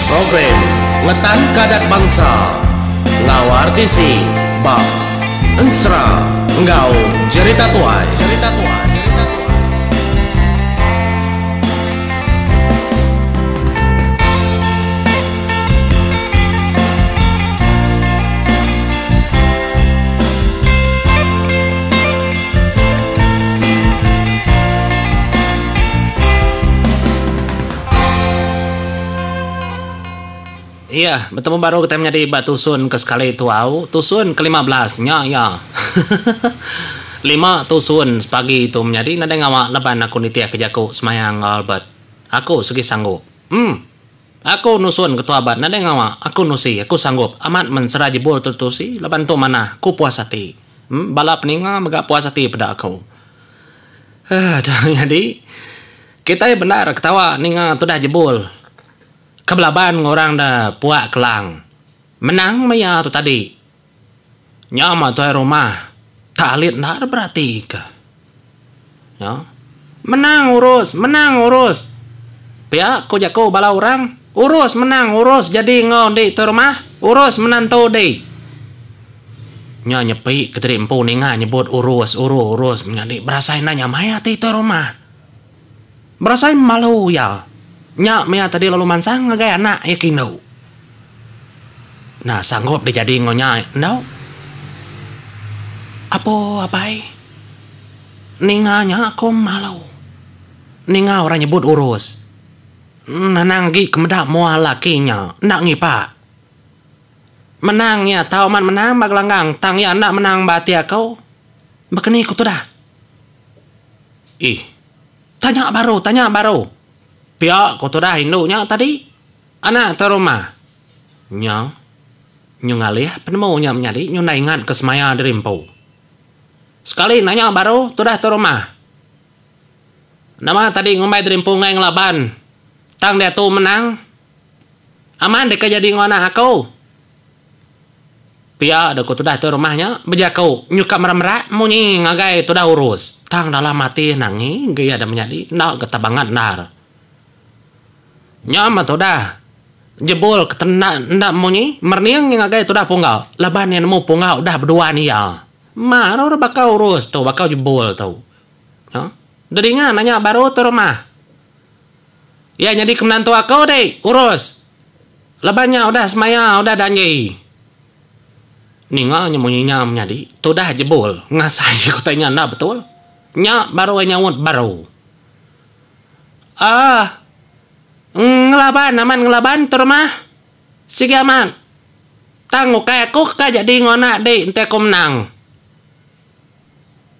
Program Ngetanka Adat Bansa enggau RTC ba Ensera enggau Jerita Tuai. Iya, betemu baru kitai menyadi ba tusun ke sekali tu au. Tusun ke 15 nya iya. Lima tusun sepagi tu menyadi nadai ngawa laban aku nitihka jaku semaya enggau Albert. Aku sigi sanggup. Em. Aku nusun ketua ba nadai ngawa aku nusi aku sanggup amat men sera jebul tu tusi laban tu manah ku puas ati. Em bala peninga mega puas ati peda aku. Heh dah nyadi kitai bendar ketawa ninga tudah jebul ke belaban enggau orang da puak kelang. Menang meh iya tu tadi. Nya mah tuai rumah tak alit enda deh beratika. Nya. Menang urus, menang urus. Pia ku jaku bala orang, urus menang urus jadi enggau enti tuai rumah, urus menantu di. Nya nyepi ke tadi empu ninga nyebut urus, uru urus menyadi berasai enda nyamai ati tuai rumah. Berasai malu iya. Nya meh iya tadi lalu mansang ngagai anak iya ke indu. Nah sanggup deh jadi enggau nya endo. Apo apai. Ninga nya aku malu. Ninga orang nyebut urus. Nanang agi ke meda mua laki nya enda ngipak. Menang iya tau amat menang ba gelanggang tang iya enda menang ba ati aku. Baka ni ku tudah. Ih. Tanya baru, tanya baru. Pia ku tudah indu nya tadi. Anak tuai rumah. Nya. Nyu ngalih penemu nya menyadi nyu enda ingat ke semaya diri empu. Sekali nanya baru tudah tuai rumah. Nama tadi ngumbai diri empu enggai ngelaban tang diatu menang. Amat deka jadi enggau anak aku. Pia deh ku tudah tuai rumah nya bejaku nyuka merak-merak munyi ngagai tudah urus. Tang dalam ati nangi ge iya da menyadi enda ga tebangat endar. Nya meh tudah jebul ke enda enda munyi merening iya ngagai tudah pungga laban iya nemu pungga udah beduan iya. Mar orang baka urus tu baka jebul tu. Dedinga nanya baru tuai rumah. Iya nyadi ke menantu aku deh, urus. Laban nya udah semaya, udah danji. Ninga nya munyi nya menyadi, tudah jebul ngasai utai nya enda betul. Nya baru iya nyaut baru. Aah. Ngelaban amat ngelaban tu rumah. Sigi amat. Tang ukai aku ke ka jadi enggau anak dik enti aku menang.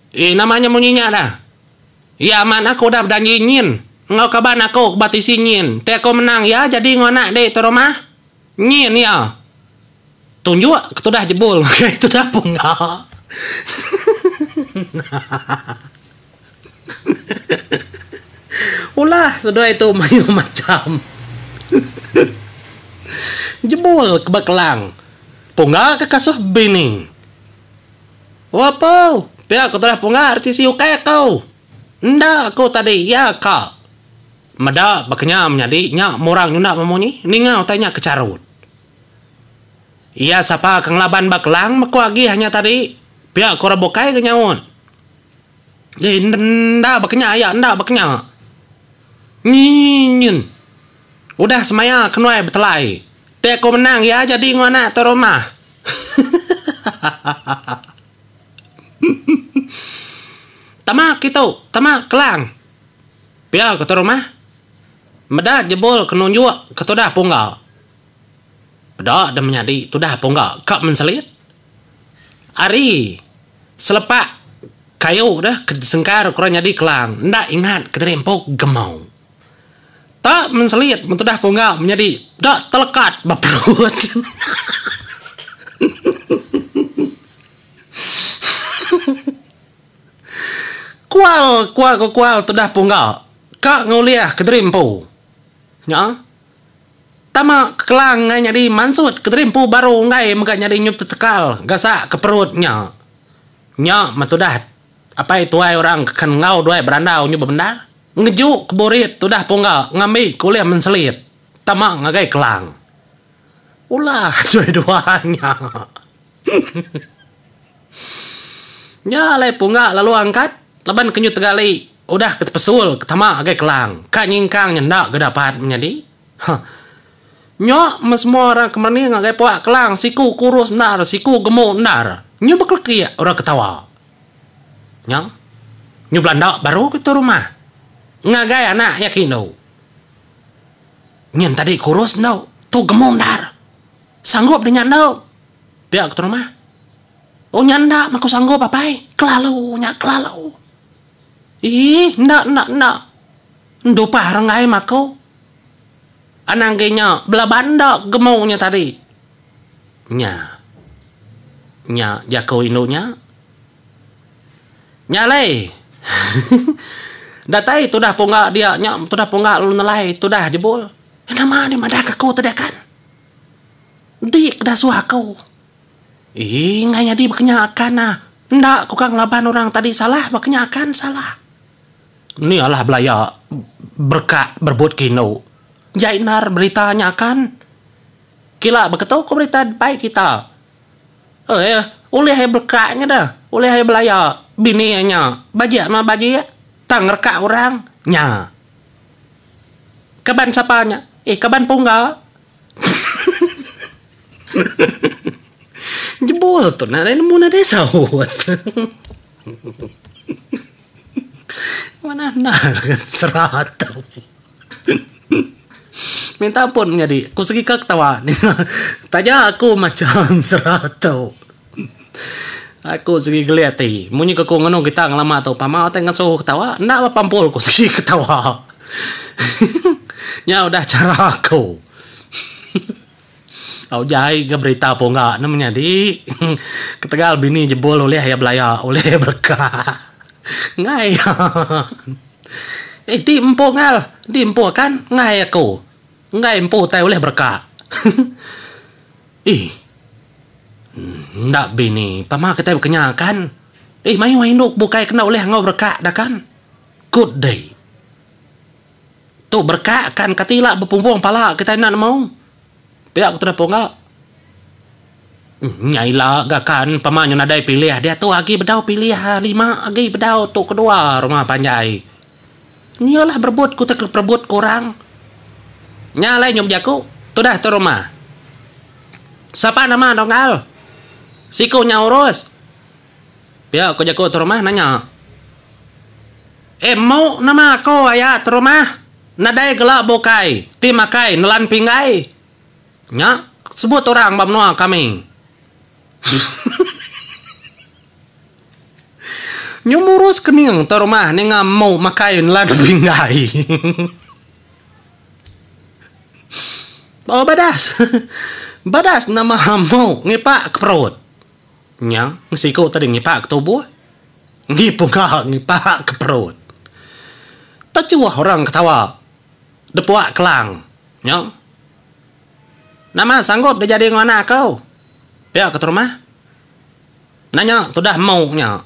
Ii nama nya munyi nya dah. Iya amat aku udah bedanji nyin enggau kaban aku ke ba tisi nyin ti aku menang iya jadi enggau anak dik tu rumah. Nyin iya. Tunjuk ke tudah jebul ngagai tudah pungga. Ulah seduai tu mayuh macham. Jebul ke ba kelang. Pungga ke kasuh bini. Wapo, pia ku tudah pungga reti si ukai aku. Enda aku tadi iya ka. Meda baka nya menyadi nya murang nyunda memunyi ninga utai nya ke charut. Iya sapa ke ngelaban ba kelang meku agih nya tadi, pia ku orang bukai ke nyaut. Deh enda baka nya aya enda baka nya. Nyin. Udah semaya kenuai betelai. Ti aku menang iya jadi enggau anak tu rumah. Tama kitu, tama kelang. Pia ke tu rumah. Meda jebul ke nunjuk ke tudah pungga. Peda deh menyadi tudah pungga ka menselit. Ari selepak kayu deh ke sengkar ke orang nyadi kelang enda ingat ke diri empu gemau. Tak menselit mentudah pungga menyadi da telekat ba perut. Kual kual ko kual tudah pungga ka ngulih kediri empu. Nya. Tama ke kelang enggai nyadi mansut kediri empu baru enggai mega nyadi nyup tetekal gasak ke perut nya. Nya mentudah apai tuai orang ke enggau duai berandau nyu bebendar. Ngeju ke burit tudah pungga ngambi ke ulih menselit tama ngagai kelang. Ulah seduai dua nya. Nya alai pungga lalu angkat laban ke nyu tegali udah ke tepesul ke tama agai kelang ka nyingkang nya enda ga dapat menyadi. Huh. Nya meh semua orang ke merening agai puak kelang siku kurus endar siku gemuk endar. Nyu bekelekik orang ketawa. Nya nyu belanda baru ke tu rumah ngagai anak iya ke indu. Nyin tadi kurus endu tu gemuk endar. Sanggup deh nya endu. Pia ke rumah. Oh nya enda meh aku sanggup apai. Kelalu nya kelalu. Ih enda enda enda. Endu pah renggai meh aku. Anang agi nya belaban enda gemuk nya tadi. Nya. Nya jaku indu nya. Nya alai. Datai tudah pungga dia nya tudah pungga lalu nelai tudah jebul. Nama nih madah ke aku tadi akan. Enti ke dasuh aku. Ii enggai nyadi baka nya akan ah. Enda ku ka ngelaban orang tadi salah baka nya akan salah. Ni alah belaya berekak berebut ke indu. Jai endar berita nya akan. Kila baka tu ku berita bai kita. Eh ulih iya berekak nya dah. Ulih iya belaya bini iya nya. Bajik mah bajik tang ngerekak orang nya. Kaban sapa nya? Eh kaban pungga. Jebul tu nadai nemu nadai saut. Manah endar ke serat tu. Minta ampun menyadi ku segi ka ketawa ninga taja aku macha serat tu. Aku segi geli ati munyi ke ku nganu kita ngelama tu pama utai ngasuh ketawa enda ba pampul ku segi ketawa. Nya udah chara aku. Tau jai ga berita pungga ne menyadi. Ketegal bini jebul ulih iya belaya ulih iya bereka. Enggai iya. Eh ti empu ngal, ti empu akan enggai aku. Enggai empu utai ulih bereka. Ih. Enda bini pama kitai bekenya kan. Eh mayuh indu bukai kena ulih enggau bereka da kan. Good day. Tu bereka kan kati ila bepumpung pala kitai enda nemu. Pia ku tudah pungga. Nya ila ga kan pama nyu nadai pilih diatu agi bedau pilih lima agi bedau tu kedua rumah panjai. Nya lah berebut ku te perebut ku orang. Nya alai nyu bejaku tudah tu rumah. Sapa nama donggal? Siku nya urus. Pia ku jaku tu rumah nanya. Eh mu nama aku aya tu rumah nadai gela bukai ti makai nelan pinggai. Nya sebut orang ba menua kami. Nyu murus kening tu rumah ninga mu makai nelan pinggai. Oh badas. Badas nama mu ngipak ke perut. Nya, siku tadi ngipak ke tubuh, ngi pungka ngipak ke perut. Techuh orang ketawa depuak kelang. Nya. Nama sanggup deh jadi enggau anak aku? Pia ke terumah. Nanya tudah emu nya.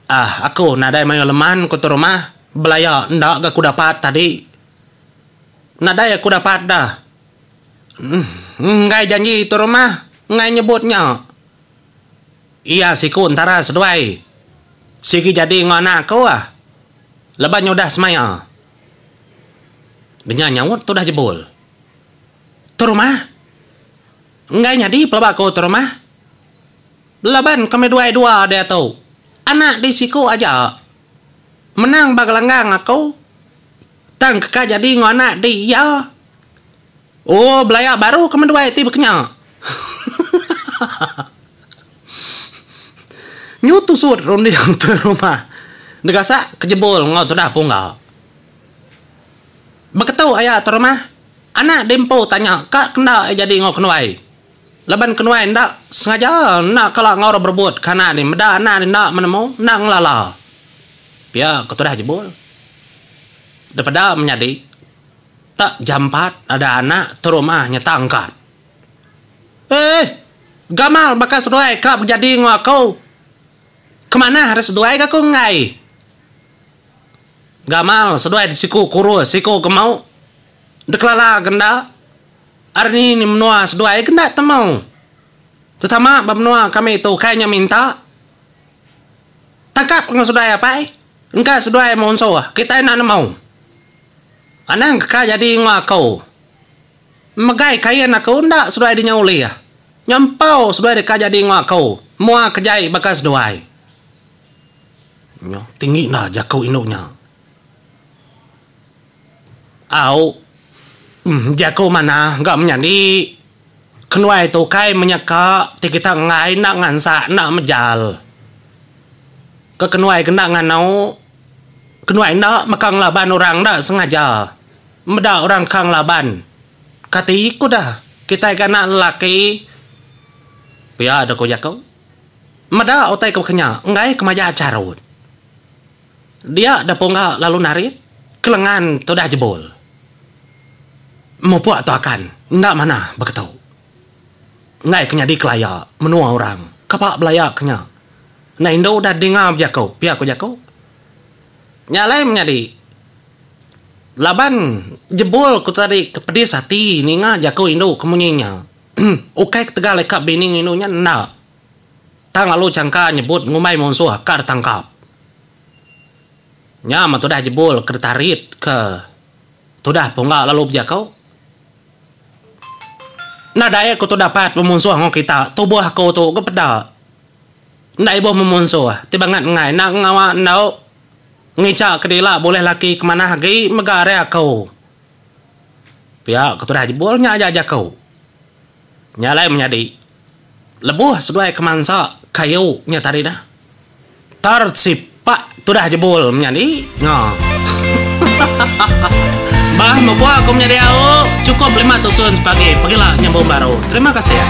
Ah, aku nadai mayuh leman ku terumah, belaya enda ga aku dapat tadi. Nadai aku dapat dah. Enggai janji tu rumah enggai nyebut nya. Iya siku entara seduai sigi jadi enggau anak aku ah. Laban nya udah semaya. Denya nyaut tudah jebul. Tu rumah. Enggai nyadi pelaba aku tu rumah. Laban kami duai dua diatu. Anak di siku aja. Menang ba gelanggang aku. Tang ke ka jadi enggau anak di iya. Oh belaya baru ke menduai ti bekenya. Nyu tusut runding tuai rumah negasak ke jebul enggau tudah pungga. Beketu aya tuai rumah, anak di empu tanya ka kenda iya jadi enggau kenuai. Laban kenuai enda sengaja enda kala enggau orang berebut ke anak di meda anak di enda menemu enda ngelala. Pia ke tudah jebul. Depeda menyadi. Tak jampat ada anak terumah nyeta angkat. Eh! Gamal baka seduai ka bejadi enggau aku. Kemanah ari seduai ga aku enggai. Gamal seduai siku kurus siku gemuk. Dikelala ga enda. Ari ni menua seduai ke enda temu. Tetama ba menua kami tu ukai nya minta. Tangkap enggau seduai apai. Engka seduai munsuh kitai enda nemu. Anang ke ka jadi enggau aku. Megai kain aku enda seduai dinya ulih. Nyampau seduai deka jadi enggau aku. Mua ke jai baka seduai. Nyo tinggi enda jaku indu nya. Au. Jaku manah ga menyadi. Kenuai tu ukai menyeka ti kita enggai enda ngansak enda mejal. Ke kenuai ke enda nganu, kenuai enda meka ngelaban orang enda sengaja. Meda orang ka ngelaban. Kati ku dah kitai ke anak lelaki. Pia deh ku jaku. Meda utai ke baka nya enggai ke majak charut. Dia da pungga lalu narit kelengan tudah jebul. Mupuk tu akan enda manah beketu. Enggai ke nyadi kelaya menua orang kapa belaya ke nya. Enda indu udah dinga bejaku pia ku jaku. Nya alai menyadi laban jebul ku tadi ke pedis ati ninga jaku indu ke munyi nya. Ukai ketegal ika bini indu nya enda. Tang lalu changka nyebut ngumbai munsuh ka ditangkap. Nya meh tudah jebul ke ditarit ke tudah pungga lalu bejaku. Nadai aku tu dapat bemunsuh enggau kita, tubuh aku tu ga peda. Enda ibuh memunsuh, ti bangat enggai enda ngawa endu. Ngicha ke dila bulih laki ke manah agi mega ari aku. Pia ke tudah jebul nya aja jaku. Nya alai menyadi. Lebuh seduai ke mansa kayu nya tadi dah. Tar sipak tudah jebul menyadi nya. Bah mupuk aku menyadi au. Chukup lima tusun sepagi pagila nyambung baru. Terima kasih.